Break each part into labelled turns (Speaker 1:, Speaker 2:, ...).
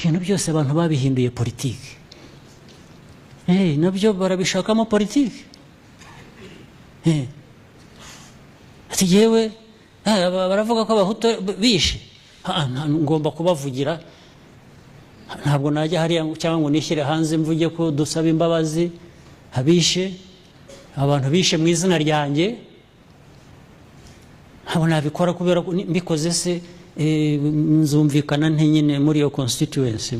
Speaker 1: Ibintu byose abantu babihinduye politiki. Nabyo barabishakamo politiki. Ati yewe, baravuga ko Abahutu bishe. Ngomba kubavugira. Ntabwo najya hariya cyangwa ngo nishyire hanze mvuge ko dusaba imbabazi abishe, abantu bishe mu izina ryanjye. Ntabwo nabikora kubera ko mbikoze se, nzumvikana nte nyine muri iyo constituency?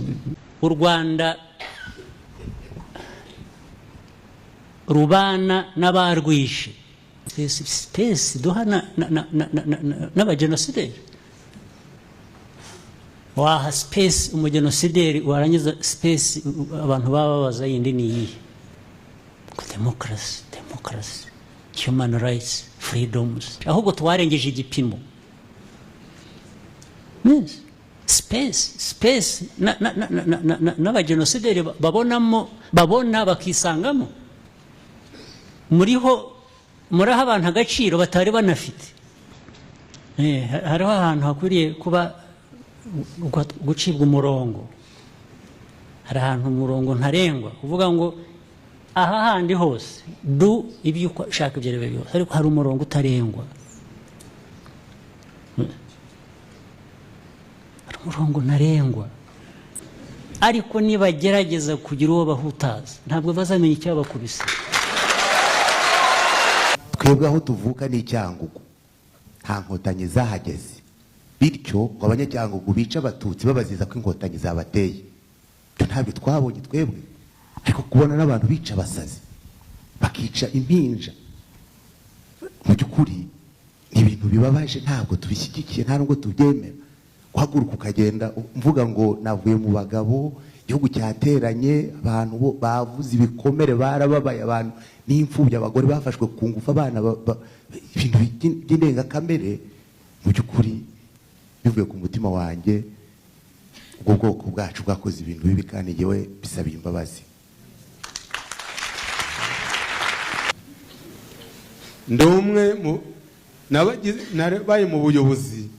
Speaker 1: U Rwanda rubana n'abarwishe, space duha n'abagenosideri. Waha space umugenosideri, warangiza space abantu baba babaza yindi ni iyihe? Demokarasi, demokarasi, human rights, freedoms. Ahubwo twarengeje igipimo. Yes. Space n'abagenosideri babonamo, babona bakisangamo muriho, muraha abantu agaciro batari banafite. Hariho ahantu hakwiriye kuba gucibwa umurongo. Hari ahantu umurongo ntarengwa uvuga ngo aha handi hose do ibyo ushaka, ibyo ari byo byose, ariko hari umurongo utarengwa, hari umurongo ntarengwa. Ariko nibagerageza kugira uwo bahutaza, ntabwo bazamenya icyabakubise.
Speaker 2: Twebwe aho tuvuka ni Icyangugu, nta Nkotanyi zahageze, bityo ngo Abanyacyangugu bice Abatutsi babaziza ko Inkotanyi zabateye, ibyo ntabyo twabonye twebwe. Ariko kubona n'abantu bica abasazi, bakica impinja, mu by'ukuri ni ibintu bibabaje. Ntabwo tubishyigikiye, nta nubwo tubyemera. Guhaguruka ukagenda mvuga ngo navuye mu bagabo, igihugu cyateranye, abantu bo bavuze ibikomere, barababaye, abantu n'imfubyi, abagore bafashwe ku ngufu, abana, ibintu by'indengakamere. Mu by'ukuri bivuye ku mutima wanjye, ubwo bwoko bwacu bwakoze ibintu bibi, kandi njyewe bisabiye imbabazi.
Speaker 3: Ndi umwe mu nabaye mu buyobozi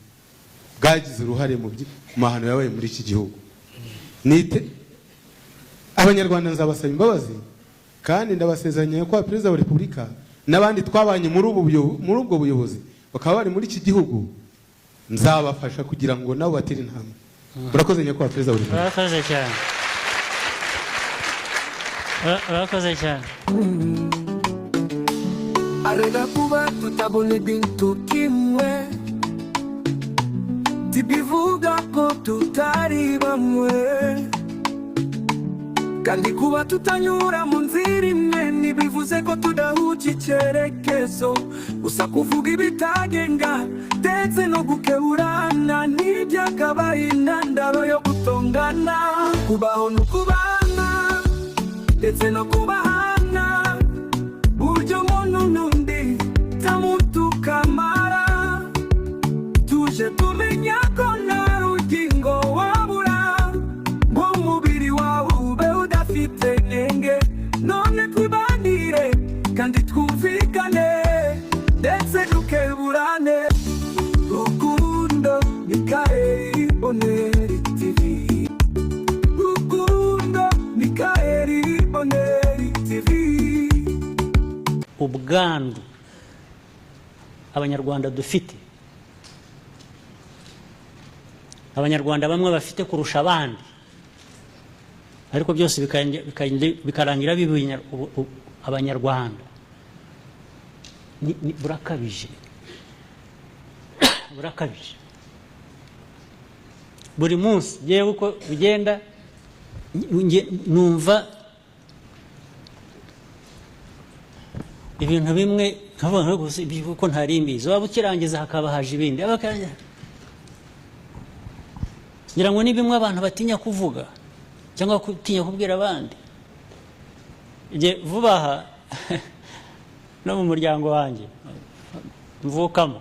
Speaker 3: bwagize uruhare mu mahano yabaye muri iki gihugu. Nite Abanyarwanda nzabasaba imbabazi, kandi ndabasezeranya ko Perezida wa Repubulika n'abandi twabanye muri ubwo buyobozi bakaba bari muri iki gihugu, nzabafasha kugira ngo nabo batere intambwe. Murakoze, Nyakubahwa Perezida wa Repubulika.
Speaker 1: Urakoze cyane. Urakoze cyane.
Speaker 4: Arega kuba tutabona ibintu kimwe ntibivuga ko tutari bamwe, kandi kuba tutanyura mu nzira imwe ntibivuze ko tudahuje icyerekezo. Gusa kuvuga ibitagenda ndetse no gukeburana ntibyakabaye intandaro yo gutongana. Kubaho ni ukubana ndetse no kubahana, buryo umuntu n'undi tamutukamara. Tuje tumenya ko nta rugingo wabura ngo umubiri wawe ube udafite inenge. None twibanire kandi twumvikane ndetse dukeburane. Rukundo Mikaeli Boneri TV, Rukundo Mikaeli Boneri TV.
Speaker 1: Ubwandu Abanyarwanda dufite, Abanyarwanda bamwe bafite kurusha abandi, ariko byose bikarangira biba Abanyarwanda, burakabije, burakabije. Buri munsi yewe uko bigenda numva ibintu bimwe nkavuga nka gusa ibi kuko ntari mbizi. Waba ukirangiza hakaba haje ibindi. Ngira ngo ni bimwe abantu batinya kuvuga cyangwa gutinya kubwira abandi. Njye vuba aha no mu muryango wanjye mvukamo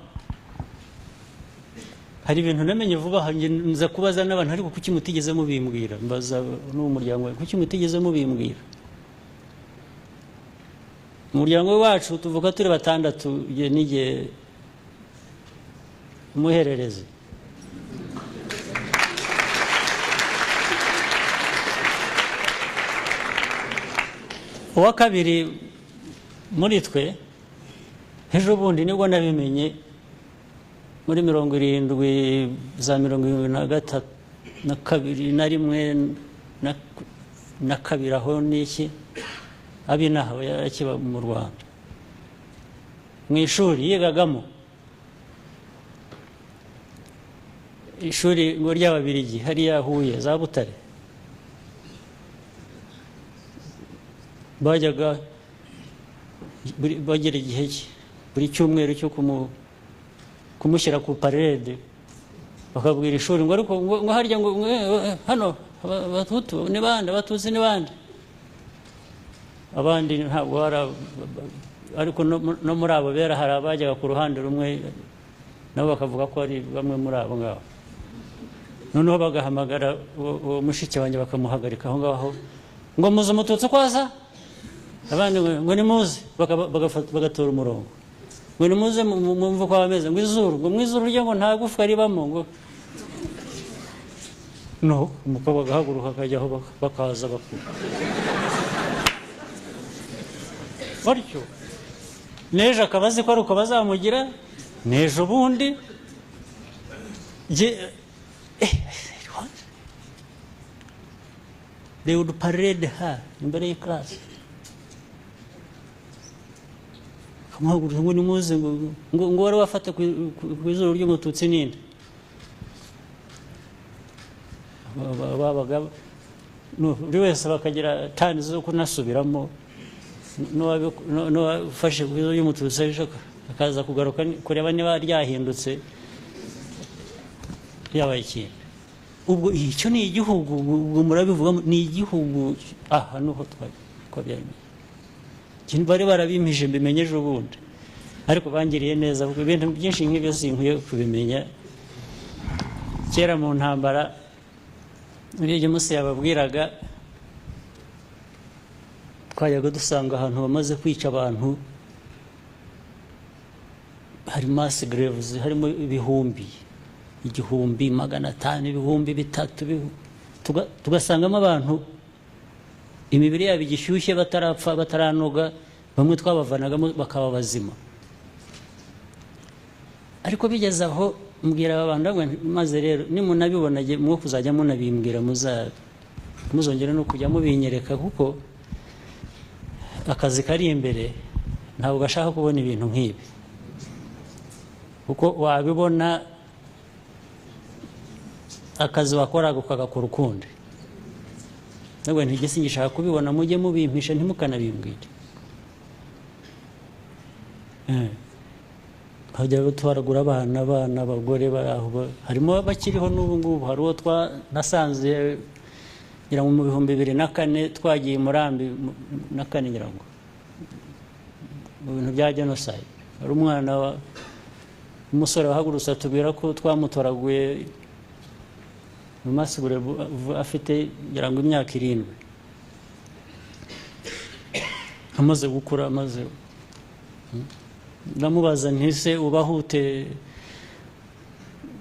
Speaker 1: hari ibintu namenye vuba aha. Njye nza kubaza n'abantu: "Ariko kuki mutigeze mubimbwira?" Mbaza n'uwo muryango wanjye: "Kuki mutigeze mubimbwira?" Mu muryango wacu tuvuga turi batandatu, igihe n'igihe umuhererezi. Uwa kabiri muri twe, ejo bundi nibwo nabimenye, muri 70, za 73 na kabiri na rimwe na kabiri aho n'iki, abinaha akiba mu Rwanda, mu ishuri yigagamo, ishuri ngo ry'Ababirigi hariya Huye za Butare, bajyaga bagera igihe cye buri cyumweru cyo kumushyira ku parede, bakabwira ishuri ngo ariko ngo harya ngo hano Abahutu ni bande, Abatutsi ni bande, abandi ntabwo hari, ariko no muri abo bera hari abajyaga ku ruhande rumwe nabo bakavuga ko ari bamwe muri abo ngabo. Noneho bagahamagara uwo mushiki wanjye bakamuhagarika aho ngaho ngo muze Umututsi uko asa, abandi ngo nimuze, bagatora umurongo ngo nimuze mwumve uko bameze, ngo izuru, ngo mu izuru rye ngo nta gufwa ribamo, ngo no umukobwa agahaguruka akajya aho bakaza bakuru batyo. N'ejo akaba azi ko ari uko bazamugira, n'ejo bundi. They would parade her imbere y'iclass, kamuhaguruka ngo nimuze, ngo wari wafata ku izuru ry'Umututsi ninde. Babaga buri wese bakagira tani zo kunasubiramo, n'uwafashe ku izuru ry'Umututsi ejo akaza kugaruka kureba niba ryahindutse yabaye ikintu. Ubwo icyo ni igihugu, ubwo murabivuga ni igihugu. Aha niho twabyemeye, bari barabimije mbimenye ejo bundi, ariko bangiriye neza kuko ibintu byinshi nk'ibyo sinkwiye kubimenya. Kera mu ntambara uriya munsi yababwiraga, twajyaga dusanga ahantu bamaze kwica abantu hari mass graves, harimo ibihumbi 1500, 3000, tugasangamo abantu imibiri yabo igishyushye, batarapfa, bataranoga, bamwe twabavanagamo bakaba bazima. Ariko bigeze aho mbwira aba bantu, maze rero nimunabibona mwo kuzajya munabimbwira, muzongera no kujya mubinyereka, kuko akazi kari imbere ntabwo gashaka kubona ibintu nk'ibi, kuko wabibona akazi wakoraga ukagakora ukundi. Ntabwo ntigeze ngishaka kubibona, mujye mubimpisha ntimukanabimbwire. Twajya twaragura abana, abagore bari aho, harimo bakiriho n'ubu ngubu. Hari uwo nasanze ngira ngo mu 2004 twagiye Murambi na kane ngira ngo mu bintu bya genocide, hari umwana umusore wahagurutse atubwira ko twamutoraguye mu masigure afite ngira ngo imyaka 7, amaze gukura, amaze. Ndamubaza ntise ubahute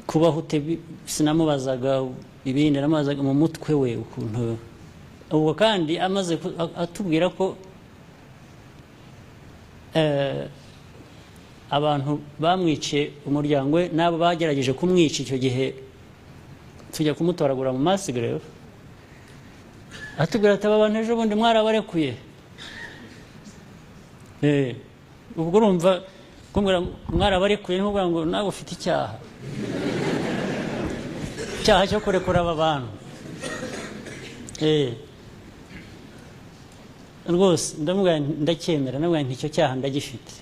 Speaker 1: kubahute, sinamubazaga ibindi, namazaga mu mutwe we ukuntu. Ubwo kandi amaze atubwira ko abantu bamwiciye umuryango we nabo bagerageje kumwica icyo gihe tujya kumutoragura mu mass grave, atubwira ati aba bantu ejo bundi mwarabarekuye. Ubwo urumva kumbwira mwarabarekuye nkuvuga ngo nawe ufite icyaha, icyaha cyo kurekura aba bantu. Rwose ndamubwira ndacyemera, ndamubwira nti icyo cyaha ndagifite,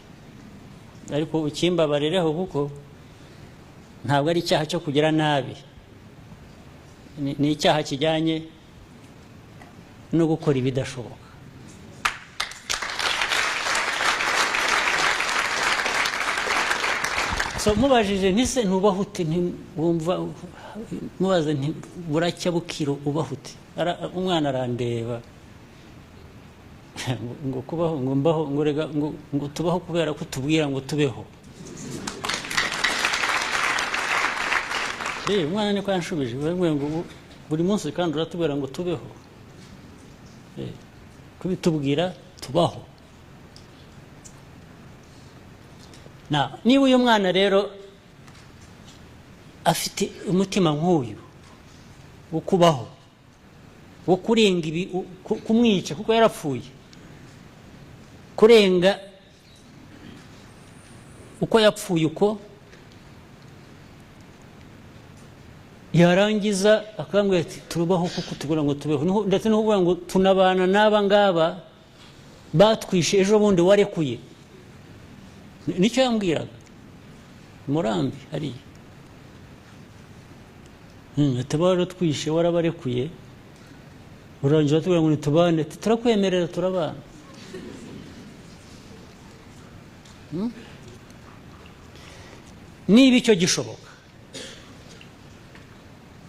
Speaker 1: ariko ukimbabarireho kuko ntabwo ari icyaha cyo kugira nabi, ni icyaha kijyanye no gukora ibidashoboka. So mubajije ntise ntubahute, ntiwumva mubaze nti buracya bukiro ubahute, umwana arandeba ngo kubaho, ngo mbaho, ngo rega ngo tubaho kubera ko tubwira ngo tubeho. Umwana niko yanshubije, ngo buri munsi kandi uratubwira ngo tubeho, kubitubwira Tubaho. Na niba uyu mwana rero afite umutima nk'uyu wo kubaho, wo kurenga ibi, kumwica kuko yarapfuye, kurenga uko yapfuye, uko yarangiza akambwira ati turubaho kuko tugura ngo tubeho, ndetse no kuvuga ngo tunabana n'aba ngaba batwishe ejo bundi warekuye. Nicyo yambwiraga Murambi hariya, ati baratwishe warabarekuye, urangiza tubwira ngo nitubane, turakwemerera turabana. Niba icyo gishoboka,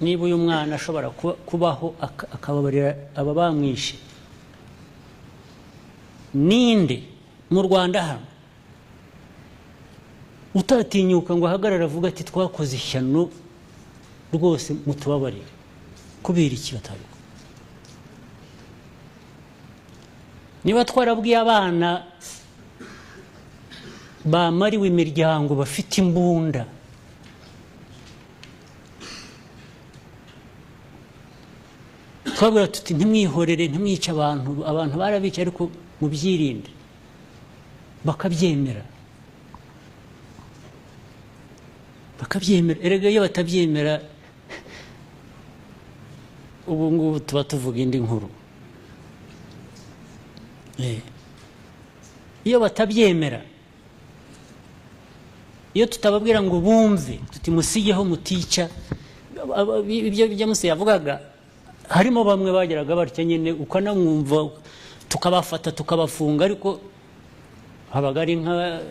Speaker 1: niba uyu mwana ashobora kubaho akababarira aba bamwishe, ninde mu Rwanda hano utatinyuka ngo ahagarare avuga ati twakoze ishyano rwose mutubabarire? Kubera iki batabikora? Niba twarabwiye abana bamariwe imiryango bafite imbunda, twabwira tuti ntimwihorere, ntimwice abantu, abantu barabica ariko mubyirinde, bakabyemera. Erega iyo batabyemera ubu ngubu tuba tuvuga indi nkuru. Iyo batabyemera, iyo tutababwira ngo bumve tuti musigeho mutica, ibyo James yavugaga, harimo bamwe bageraga batya nyine ukanamwumva, tukabafata tukabafunga, ariko habaga ari nka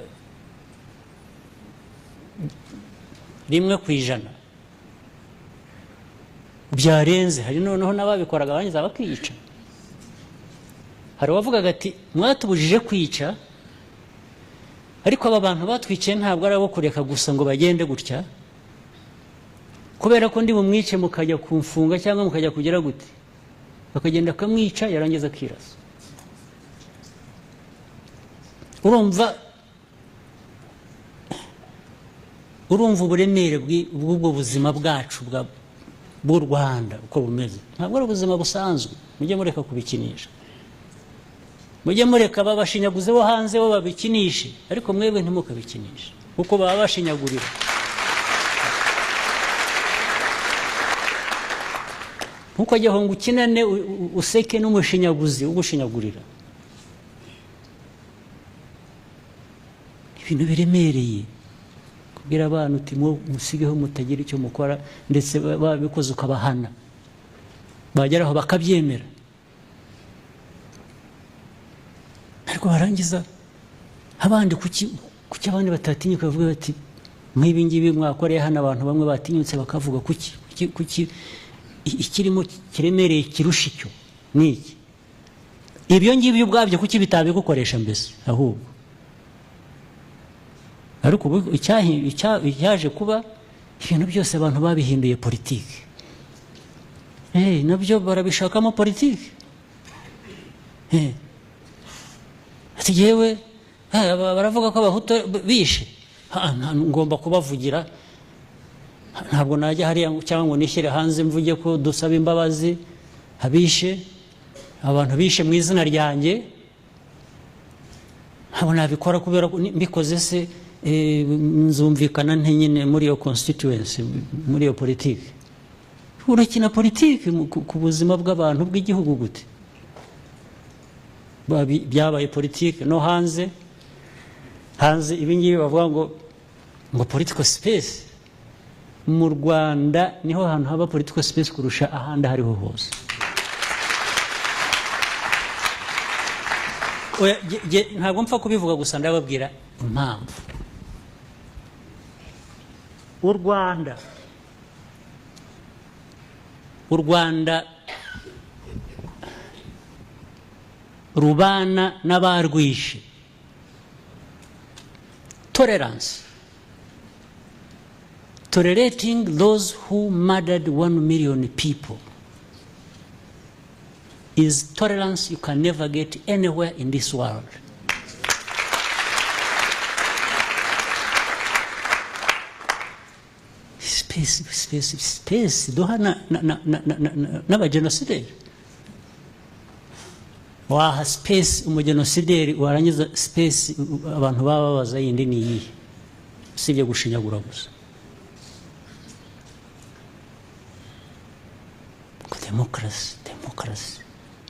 Speaker 1: 1% byarenze. Hari noneho n'ababikoraga bangiza bakica. Hari uwavugaga ati mwatubujije kwica, ariko aba bantu batwiciye ntabwo ari abo kureka gusa ngo bagende gutya, kubera ko ndi bumwice mukajya kumfunga cyangwa mukajya kugera gute, bakagenda akamwica yarangiza akirasa. Urumva uburemere bw'ubwo buzima bwacu bw'u Rwanda uko bumeze. Ntabwo ari ubuzima busanzwe, mujye mureka kubikinisha, mujye mureka babashinyaguze bo hanze bo babikinishe, ariko mwebwe ntimukabikinishe kuko baba bashinyagurira. Nkuko ajya ngo ukinane useke n'umushinyaguzi ugushinyagurira, ibintu biremereye. Kubwira abantu uti musigeho mutagira icyo mukora, ndetse babikoze ukabahana, bageraho bakabyemera, ariko barangiza abandi kuki abandi batatinyuka bavuga bati nk'ibi ngibi mwakoreye hano, abantu bamwe batinyutse bakavuga kuki ikirimo kiremereye kirusha icyo niki, ibyo ngibyo ubwabyo kuki bitabigukoresha mbese ahubwo. Ariko icyaje kuba ibintu byose abantu babihinduye politiki, nabyo barabishakamo politiki. Ati yewe baravuga ko abahutu bishe, ngomba kubavugira, ntabwo najya hariya cyangwa ngo nishyire hanze mvuge ko dusaba imbabazi abishe, abantu bishe mu izina ryanjye, ntabwo nabikora kubera ko mbikoze se nzumvikana nte nyine muri iyo constituency, muri iyo politiki. Urakina politiki ku buzima bw'abantu bw'igihugu gute? Byabaye politiki no hanze. Hanze ibi ngibi bavuga ngo political space, mu Rwanda niho hantu haba political space kurusha ahandi hariho hose. Ntabwo mpfa kubivuga gusa, ndababwira impamvu. U Rwanda rubana n'abarwishe. Tolerance, tolerating those who murdered 1 million people. is tolerance you can never get anywhere in this world. Space, space, space. Duha n'abagenosideri. Waha space umugenosideri, warangiza space abantu baba babaza yindi ni iyihe, usibye gushinyagura gusa. Democracy, democracy,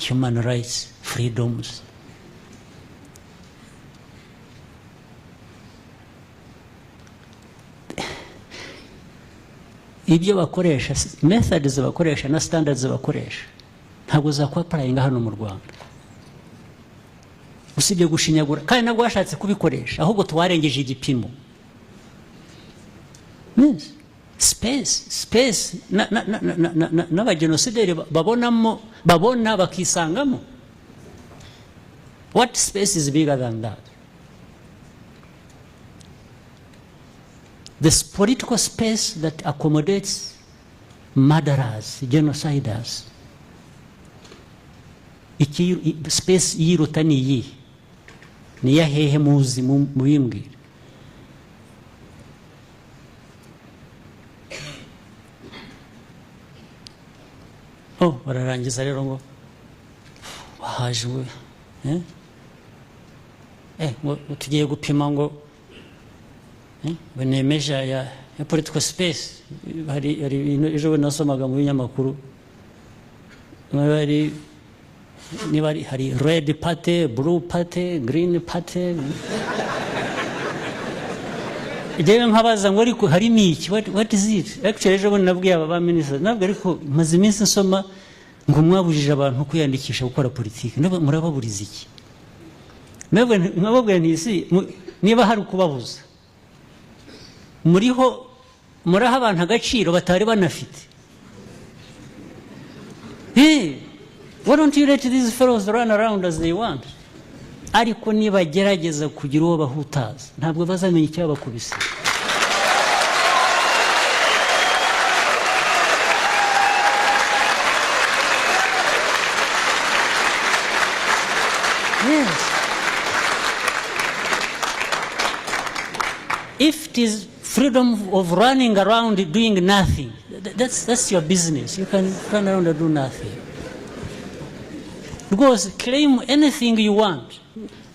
Speaker 1: human rights, freedoms. Ibyo bakoresha, methods bakoresha na standards bakoresha ntabwo zakwapurayinga hano mu Rwanda, usibye gushinyagura. Kandi nabwo bashatse kubikoresha, ahubwo twarengeje igipimo. Yes. Space, space n'abagenosideri babonamo, babona bakisangamo. What space is bigger than that? This political space that accommodates murderers, genociders. Iki space yiruta ni iyi? Ni ya hehe muzi mubimbwire? Oh, bararangiza rero ngo bahaje we, ngo tugiye gupima ngo banemeje ya political space. Hari ibintu ejo bundi nasomaga mu binyamakuru, niba hari red party, blue party, green party. Njyewe nkabaza ngo ariko harimo iki? What is it? Actually ejo bundi nabwiye aba ba minister, nabwo ariko maze iminsi nsoma ngo mwabujije abantu kwiyandikisha gukora politiki, murababuriza iki? Nkababwira nti si niba hari ukubabuza, muriho muraha abantu agaciro batari banafite. Hey, why don't you let these fellows run around as they want? Ariko nibagerageza kugira uwo bahutaza, ntabwo bazamenya icyabakubise. Yes. If it is freedom of running around doing nothing, that's your business. You can run around and do nothing. Rwose claim anything you want.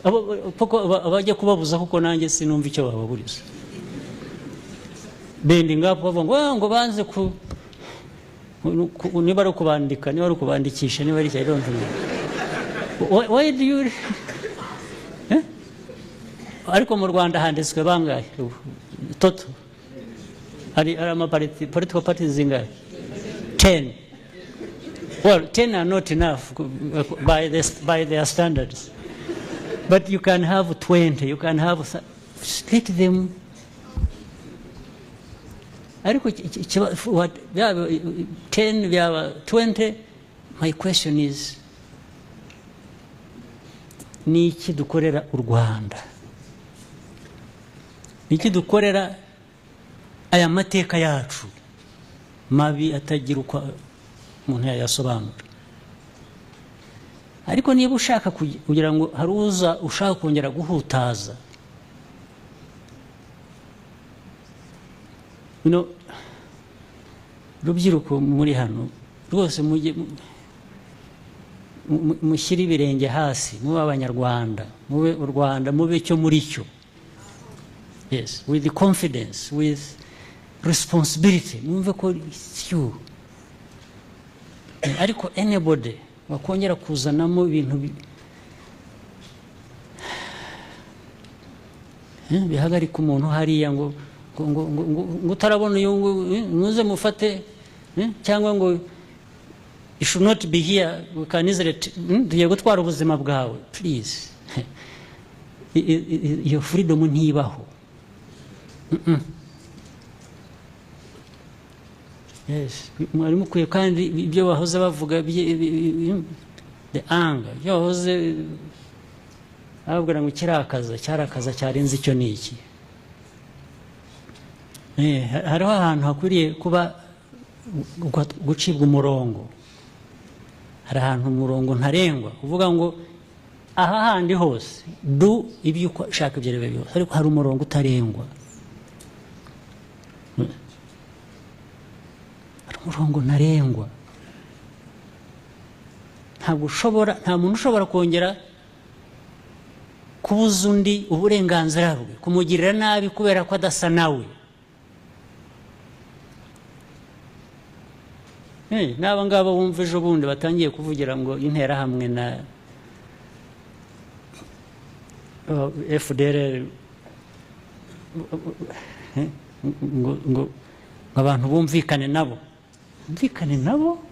Speaker 1: Abajya kubabuza kuko nanjye sinumva icyo bababuriza. Bending up bavuga ngo, ngo banze ku, niba ari ukubandika, niba ari ukubandikisha, niba ari icyo, I don't know. Why do you Ariko mu Rwanda handitswe bangahe? Toto. Hari ama political parties zingahe? 10. Well, 10 are not enough by their standards. But you can have 20, you can have let them. Ariko what, byaba 10, byaba 20, my question is, ni iki dukorera u Rwanda? Ni iki dukorera aya mateka yacu mabi atagira uko umuntu yayasobanura? Ariko niba ushaka kugira ngo hari uza ushaka kongera guhutaza, rubyiruko muri hano rwose mujye mushyire ibirenge hasi, mube abanyarwanda, mube u Rwanda, mube icyo muri cyo. Yes, with the confidence, with responsibility, mwumve ko it's you. Ariko anybody wakongera kuzanamo ibintu bihagarika umuntu hariya ngo ngo ngo ngo ngo utarabona uyu ngo muze mufate, cyangwa ngo you should not be here, we can easily tugiye gutwara ubuzima bwawe, please. Iyo freedom ntibaho. Yes, mwari mukwiye kandi ibyo bahoze bavuga the anger, ibyo bahoze bababwira ngo kirakaza, cyarakaza cyarenze icyo ni iki. Hariho ahantu hakwiriye kuba gucibwa umurongo. Hari ahantu umurongo ntarengwa uvuga ngo aha handi hose do ibyo ushaka, ibyo ari byo byose, ariko hari umurongo utarengwa, hari umurongo ntarengwa. Ntabwo ushobora, nta muntu ushobora kongera kubuza undi uburenganzira bwe, kumugirira nabi kubera ko adasa nawe. N'aba ngaba bumva ejo bundi batangiye kuvugira ngo Interahamwe na FDLR, ngo abantu bumvikane nabo, bumvikane nabo.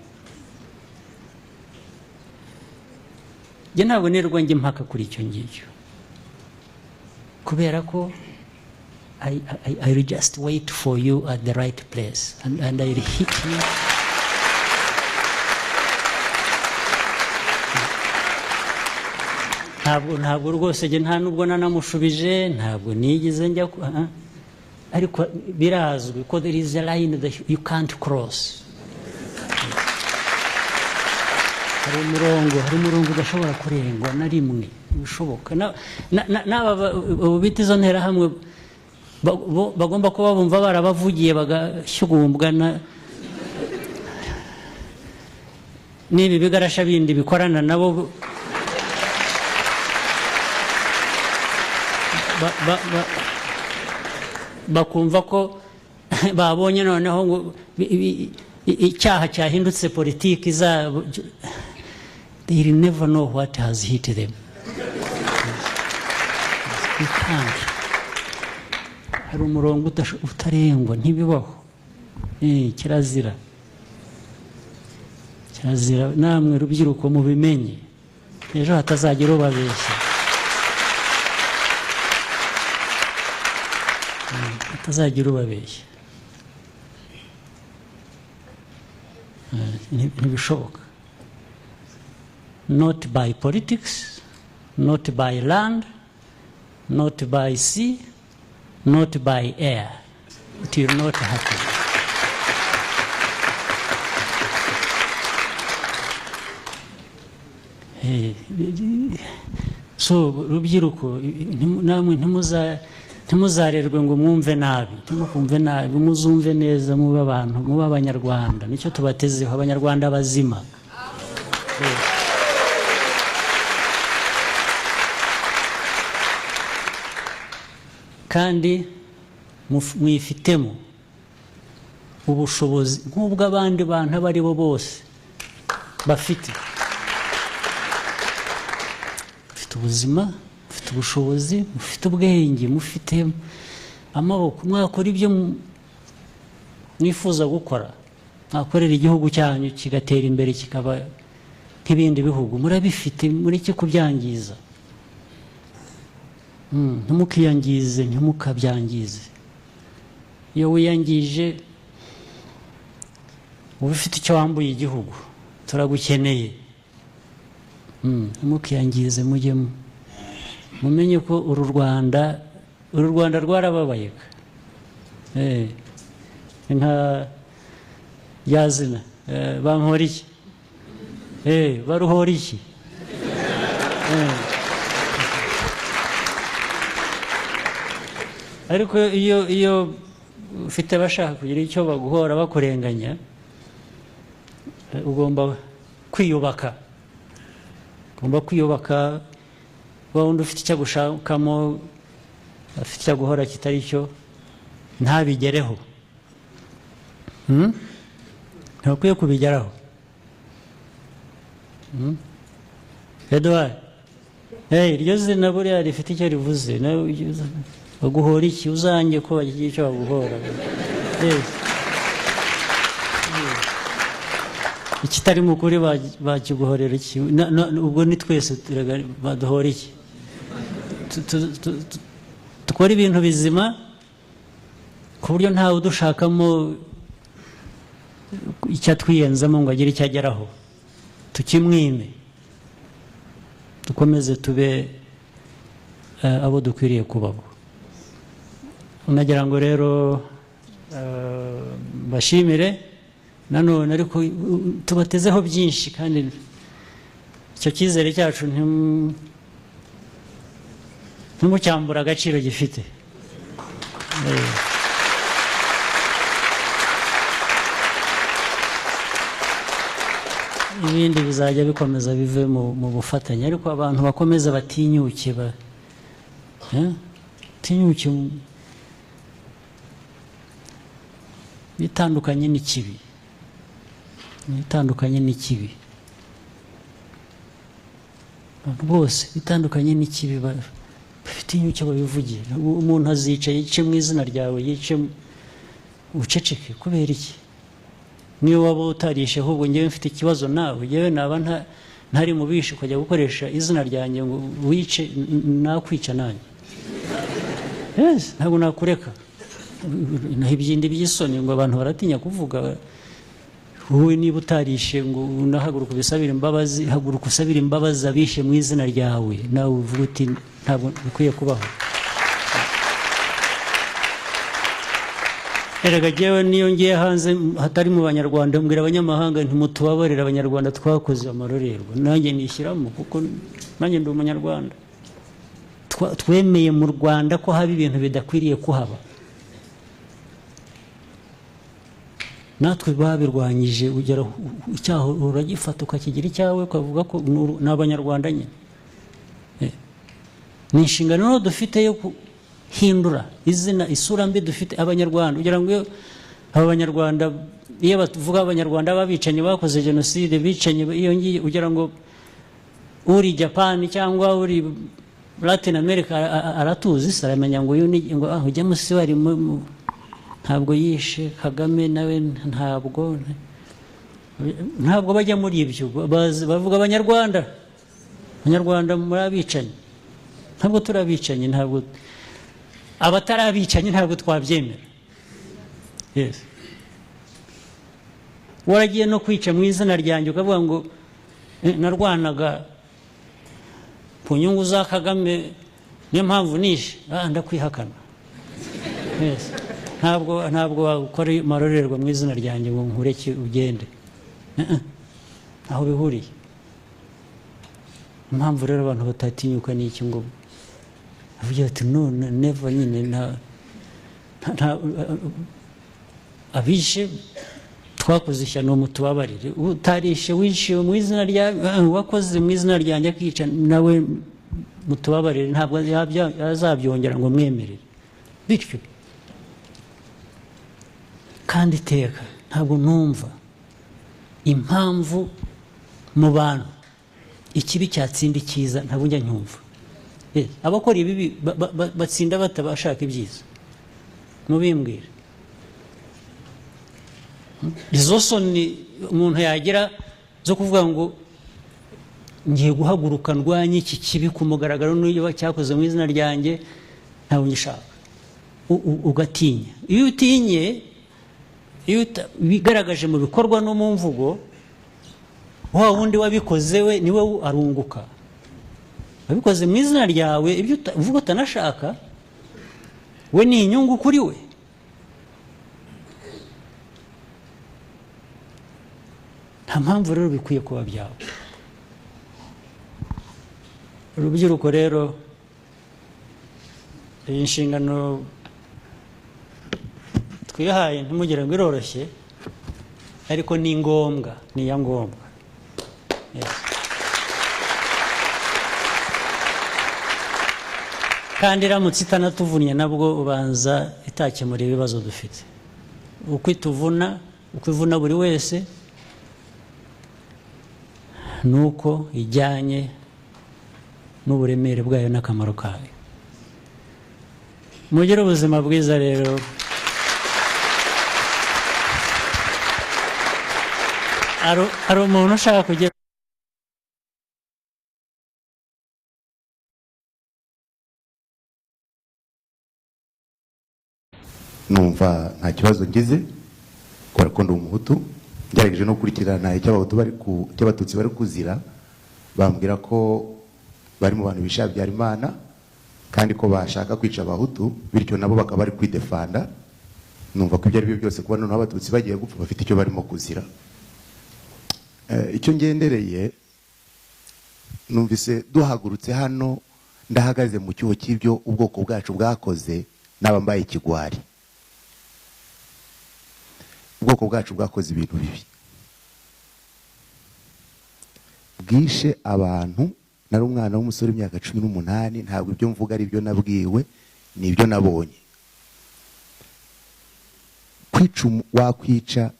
Speaker 1: Njye ntabwo nirwa njya impaka kuri icyo ngicyo, kubera ko I will just wait for you at the right place and I will hit you. Ntabwo rwose njye nta nubwo nanamushubije, ntabwo nigeze njya, ariko birazwi ko there is a line that you can't cross. Hari umurongo udashobora kurengwa na rimwe bishoboka. N'aba ubu bita izo nterahamwe bagomba kuba bumva barabavugiye bagashyugumbwa na n'ibi bigarasha bindi bikorana nabo, bakumva ko babonye noneho ngo icyaha cyahindutse politiki zabo. They will never know what has hit them. You can't. Hari umurongo utarengwa, ntibibaho. Kirazira, kirazira. Namwe rubyiruko mubimenye, ejo hatazagira ubabeshya, hatazagira ubabeshya. Ntibishoboka, not by politics, not by land, not by sea, not by air. It will not happen. So rubyiruko, namwe ntimuzarerwe ngo mwumve nabi, ntimukumve nabi, muzumve neza, mube abantu, mube Abanyarwanda. Nicyo tubatezeho, Abanyarwanda bazima. Kandi mwifitemo ubushobozi nk'ubw'abandi bantu abo ari bo bose bafite. Mufite ubuzima, mufite ubushobozi, mufite ubwenge, mufite amaboko, mwakora ibyo mwifuza gukora, mwakorera igihugu cyanyu kigatera imbere, kikaba nk'ibindi bihugu. Murabifite, mureke kubyangiza. Ntimukiyangize, ntimukabyangize. Iyo wiyangije uba ufite icyo wambuye igihugu. Turagukeneye. Ntimukiyangize, mujyemo mumenye ko uru Rwanda rwarababaye. Nka rya zina bampora iki, baruhora iki. Ariko iyo ufite abashaka kugira icyo baguhora bakurenganya, ugomba kwiyubaka, ugomba kwiyubaka. Wa wundi ufite icyo agushakamo, afite icyo aguhora kitari cyo, ntabigereho. Ntakwiye kubigeraho. Edouard, hey, iryo zina buriya rifite icyo rivuze. Nawe baguhora iki? Uzange ko bagira icyo baguhora. Yes. Ikitari mu kuri bakiguhorera iki? Ubwo ni twese baduhora iki? Dukore ibintu bizima ku buryo ntawe udushakamo icyo atwiyenzamo ngo agire icyo ageraho, tukimwime, dukomeze tube abo dukwiriye kubabo. Nagira ngo rero mbashimire nanone, ariko tubatezeho byinshi kandi Icyo cyizere cyacu ntimucyambure agaciro gifite. Ibindi bizajya bikomeza bive mu bufatanye, ariko abantu bakomeza batinyuke, batinyuke bitandukanye n'ikibi, bitandukanye n'ikibi rwose, bitandukanye n'ikibi, batinyuke babivuge. Umuntu azica yice mu izina ryawe, yice uceceke kubera iki? Niyo waba utarishe, ahubwo ngewe mfite ikibazo nawe, ngewe naba ntari mu bishe ukajya gukoresha izina ryanjye ngo wice, nakwica nanjye. Yes, ntabwo nakureka. Naho ibyindi by'isoni ngo abantu baratinya kuvuga. Wowe niba utarishe ngo unahaguruka ubisabire imbabazi, haguruka usabire imbabazi abishe mu izina ryawe, nawe uvuga uti ntabwo bikwiye kubaho. Erega jyewe niyo ngiye hanze hatari mu Banyarwanda, mbwira abanyamahanga nti mutubabarire Abanyarwanda twakoze amarorerwa, nanjye nishyiramo kuko nanjye ndi Umunyarwanda. Twemeye mu Rwanda ko haba ibintu bidakwiriye kuhaba, natwe babirwanyije. Ugera icyaha uragifata ukakigira icyawe, ukavuga ko ni Abanyarwanda nyine. Ni inshingano dufite yo guhindura izina, isura mbi dufite Abanyarwanda. Ugira ngo aba Banyarwanda, iyo bavuga Abanyarwanda b'abicanyi bakoze jenoside, bicanye iyo ngiye, ugira ngo uri Japan cyangwa uri Latin America aratuzi se, aramenya ngo uyu ni, ngo ujya musi wari ntabwo yishe Kagame nawe, ntabwo bajya muri ibyo. Bavuga Abanyarwanda, Abanyarwanda muri abicanyi. Ntabwo turabicanyi, ntabwo abatarabicanyi ntabwo twabyemera. Yes, waragiye no kwica mu izina ryanjye ukavuga ngo narwanaga ku nyungu za Kagame niyo mpamvu nishe, ndakwihakana. Yes, ntabwo wakora amarorerwa mu izina ryanjye ngo nkureke ugende. Aho bihuriye. Impamvu rero abantu batatinyuka ni iki? Ngo avuga ati no never nyine, nta abishe twakoze ishyano mutubabarire, utarishe wishe mu izina rya wakoze mu izina ryanjye akica nawe mutubabarire, ntabwo azabyongera ngo mwemerere bityo. Kandi iteka ntabwo numva impamvu mu bantu ikibi cyatsinda icyiza, ntabwo njya ncyumva. Abakora ibibi batsinda batabashaka ibyiza, mubimbwire. Izo soni umuntu yagira zo kuvuga ngo ngiye guhaguruka ndwanye iki kibi ku mugaragaro n'iyo cyakoze mu izina ryanjye, ntabwo ngishaka. Ugatinya. Iyo utinye, iyo bigaragaje mu bikorwa no mu mvugo, wa wundi wabikoze we niwe arunguka. Wabikoze mu izina ryawe, ibyo uvuga utanashaka, we ni inyungu kuri we. Nta mpamvu rero bikwiye kuba byawe. Urubyiruko rero, iyi nshingano twihaye ntimugire ngo iroroshye, ariko ni ngombwa, ni iya ngombwa. Yes. Kandi iramutse itanatuvunnye nabwo ubanza itakemura ibibazo dufite. Uko ituvuna, uko ivuna buri wese, nuko ijyanye n'uburemere bwayo n'akamaro kayo. Mugire ubuzima bwiza rero. Hari umuntu ushaka kugera
Speaker 2: numva nta kibazo ngize kubera ko ndi Umuhutu. Ngerageje no gukurikirana icyo Abahutu bari ku icyo Abatutsi bari kuzira, bambwira ko bari mu bantu bishe Habyarimana kandi ko bashaka kwica Abahutu, bityo nabo bakaba bari kwidefanda. Numva ko ibyo ari byo byose kuba noneho Abatutsi bagiye gupfa bafite icyo barimo kuzira. Icyo ngendereye Numvise duhagurutse hano, ndahagaze mu cyuho cy'ibyo ubwoko bwacu bwakoze, naba mbaye ikigwari. Ubwoko bwacu bwakoze ibintu bibi, bwishe abantu. Nari umwana w'umusore w'imyaka 18. Ntabwo ibyo mvuga ari byo nabwiwe, ni ibyo nabonye. Kwica, wakwica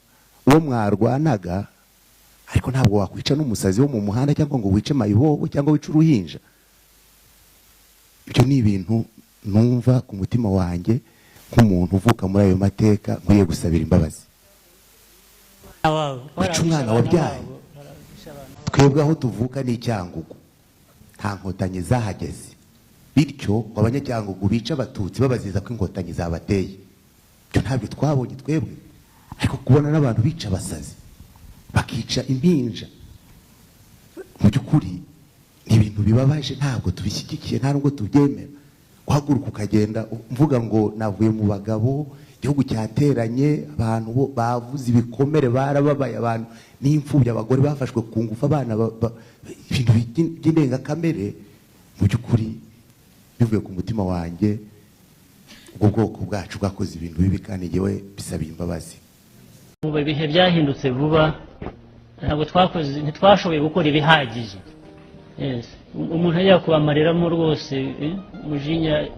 Speaker 2: uwo mwarwanaga, ariko ntabwo wakwica n'umusazi wo mu muhanda, cyangwa ngo wice mayibobo, cyangwa wice uruhinja. Ibyo ni ibintu numva ku mutima wanjye nk'umuntu uvuka muri ayo mateka nkwiye gusabira imbabazi. Wica umwana wabyaye. Twebwe aho tuvuka ni Icyangugu, nta Nkotanyi zahageze, bityo ngo Abanyacyangugu bice Abatutsi babaziza ko Inkotanyi zabateye, ibyo ntabyo twabonye twebwe. Ariko kubona n'abantu bica abasazi, bakica impinja, mu by'ukuri ni ibintu bibabaje. Ntabwo tubishyigikiye, nta nubwo tubyemera. Guhaguruka ukagenda mvuga ngo navuye mu bagabo, igihugu cyateranye, abantu bo bavuze ibikomere, barababaye, abantu n'imfubyi, abagore bafashwe ku ngufu, abana, ibintu by'indengakamere. Mu by'ukuri bivuye ku mutima wanjye, ubwo bwoko bwacu bwakoze ibintu bibi, kandi njyewe bisabiye imbabazi.
Speaker 1: Ubu ibihe byahindutse vuba, ntabwo twakoze, ntitwashoboye gukora ibihagije. Yes. Umuntu ajya kubamariramo rwose, umujinya,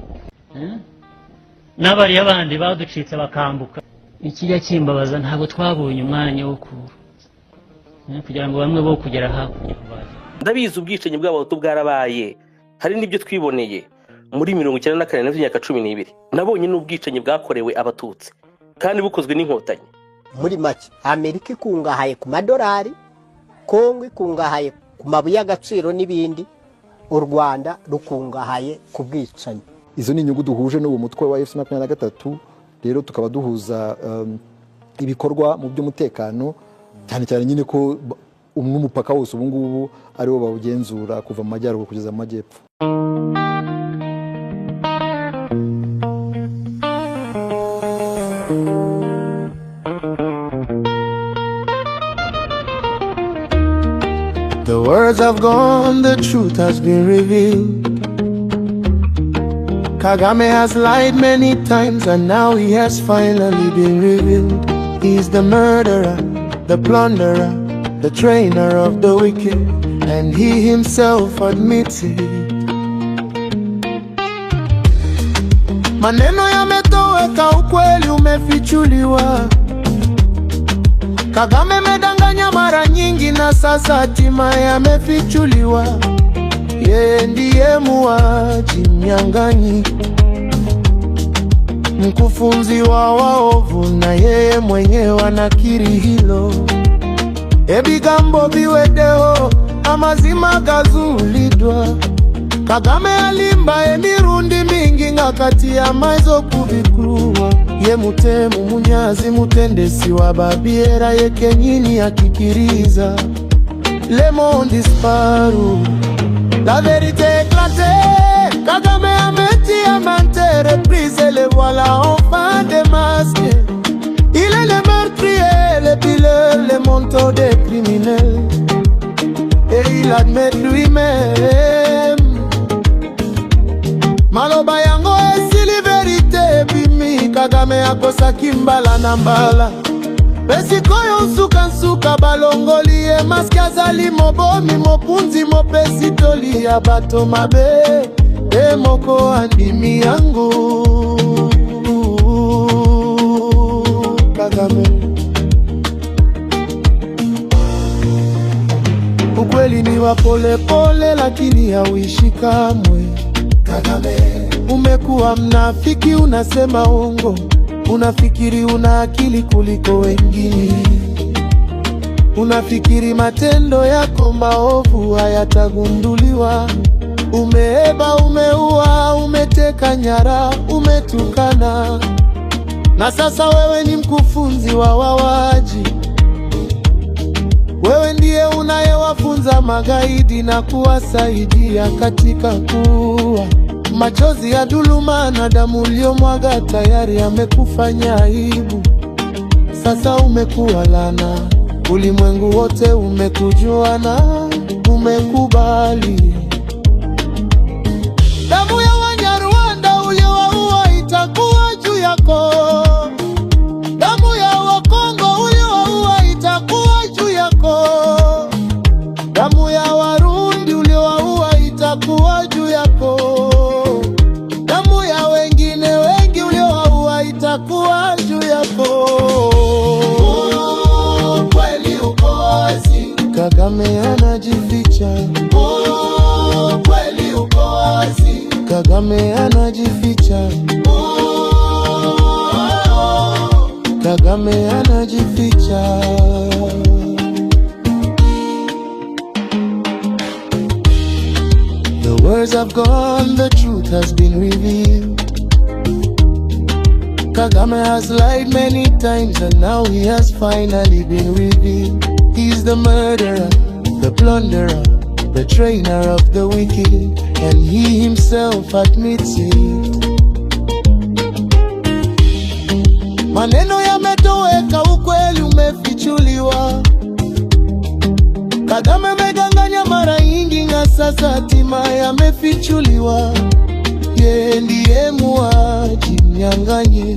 Speaker 1: n'abariya bandi baducitse bakambuka. Ikijya kimbabaza, ntabwo twabonye umwanya wo kugira ngo bamwe bo kugera hakurya baze.
Speaker 5: Ndabizi, ubwicanyi bw'Abahutu bwarabaye, hari n'ibyo twiboneye muri 94 n'imyaka 12. Nabonye n'ubwicanyi bwakorewe Abatutsi kandi bukozwe n'Inkotanyi.
Speaker 6: Muri make, Amerika ikungahaye ku madolari, Kongo ikungahaye ku mabuye y'agaciro n'ibindi, u Rwanda rukungahaye ku bwicanyi.
Speaker 7: Izo ni inyungu duhuje n'uwo mutwe wa AFC 23. Rero tukaba duhuza ibikorwa mu by'umutekano, cyane cyane nyine ko n'umupaka wose ubu ngubu ariwo bawugenzura kuva mu majyaruguru kugeza mu majyepfo.
Speaker 4: The words have gone, the truth has been revealed. Kagame has lied many times and now he has finally been revealed. He's the murderer, the plunderer, the trainer of the wicked, and he himself admits it. Maneno yametoweka, ukweli umefichuliwa. Kagame amedanganya mara nyingi na sasa hatimaye amefichuliwa. Yeye ndiye muuaji, mnyang'anyi, mkufunzi wa waovu, na yeye mwenyewe anakiri hilo. Ebigambo biweddewo, amazima gazuuliddwa. Kagame alimba emirundi mingi nga kati amaze okubikkulwa. Ye mutemu, munyazi, mutendesi wa babi, era ye kenyini akikkiriza. Les mots ont disparu, la vérité éclatée. Kagame a menti à maintes reprises et le voilà enfin démasqué. Il est le meurtrier, le pilleur, le mentor des criminels, et il admet lui-même. Maloba yango esili, vérité ebimi. Kagame akosaki mbala na mbala, mpe sikoyo nsukansuka balongoli ye masque. Azali mobomi, mopunzi, mopesi toli ya bato mabe, ye moko andimi yango. Kagame, ukweli ni wa polepole, lakini hauishi kamwe. Kagame, umekuwa mnafiki, unasema uongo, unafikiri una akili kuliko wengine, unafikiri matendo yako maovu hayatagunduliwa. Umeiba, umeua, umeteka nyara, umetukana, na sasa wewe ni mkufunzi wa wauaji. Wewe ndiye unayewafunza magaidi na kuwasaidia katika kuua. Machozi ya dhuluma na damu uliyomwaga tayari yamekufanya aibu. Sasa umekuwa laana, ulimwengu wote umekujua na umekubali. anajificha. Ukweli uko wazi, Kagame anajificha. Kagame anajificha. The words have gone, the truth has been revealed. Kagame has lied many times and now he has finally been revealed. He's the murderer, the plunderer, the trainer of the wicked, and he himself admits it. Maneno yametoweka, ukweli umefichuliwa. Kagame amedanganya mara nyingi na sasa hatimaye amefichuliwa. Yeye ndiye muuaji, mnyang'anyi,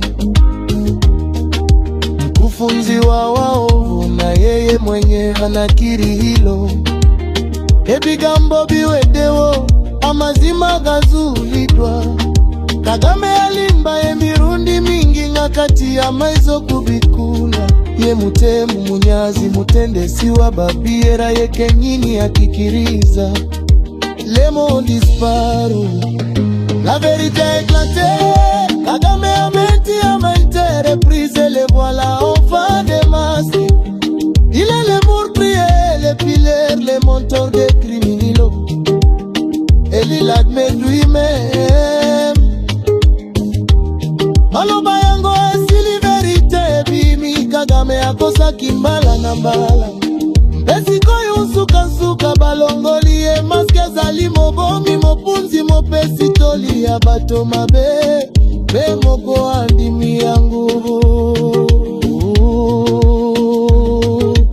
Speaker 4: mkufunzi wa waovu, na yeye mwenyewe anakiri hilo. Ebigambo biweddewo, amazima gazuulidwa. Kagame alimba emirundi mingi nga kati amaze okubikula. Ye mutemu, munyazi, mutendesi wa babi, era ye kenyini akikiriza. Les mots disparu, la vérité a éclaté. Kagame a menti à maintes reprises, le voilà enfin démasqué. Il est le meurtrier, le pilleur, le mentor des criminels. Et il admet lui-même. Maloba yango esili, vérité ebimi. Kagame akosaki mbala na mbala mpe sikoyo nsukansuka balongoli ye masque. Ezali mobomi, mopunzi, mopesi toli ya bato mabe, mpe moko andimi ya nguvu.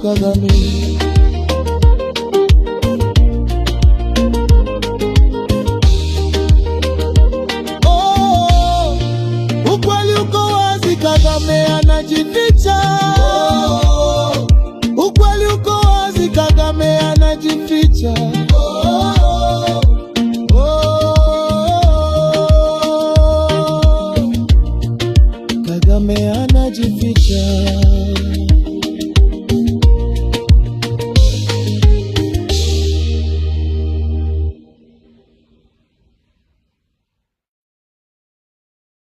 Speaker 4: Kagame. Oh, ukweli uko wazi, Kagame anajificha. Oh, ukweli uko wazi, Kagame anajificha.